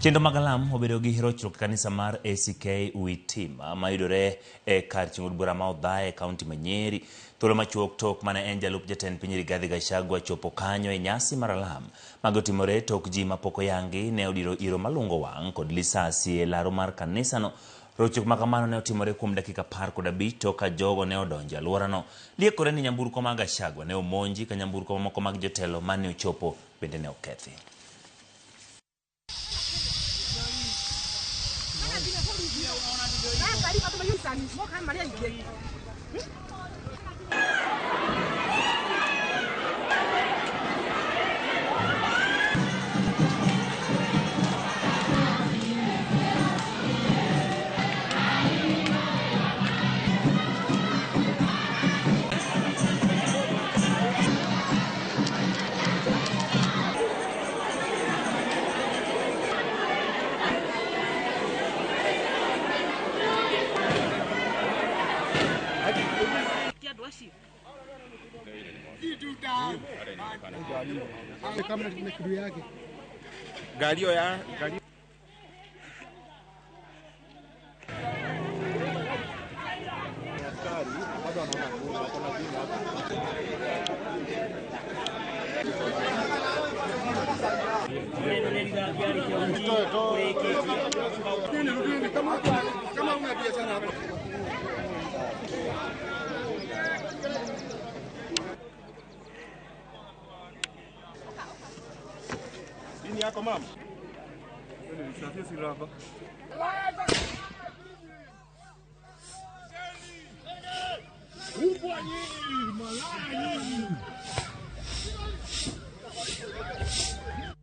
Chenro mag alam obedo gi rochruok e kanisa mar ACK Witima mayudore e kar chung' od bura ma Othaya e kaunti ma Nyeri. Thuolo machuok tok mane en jalup jatend piny Rigathi Gachagua chopo kanyo e nyasi mar alam. Mago otimore tok ji mapok oyangi ne odiro iro malungo wang' kod lisasi e laro mar kanisano. Rochruok ma kamano ne otimore kuom dakika 15 tok ka jogo ne odonjo e alworano. Liekore ni nyamburko mag Gachagua ne omonji ka nyamburko mamoko mag jotelo mane ochopo bende ne okethi. Ngari ĩyo ya ngari. Dini yako mama?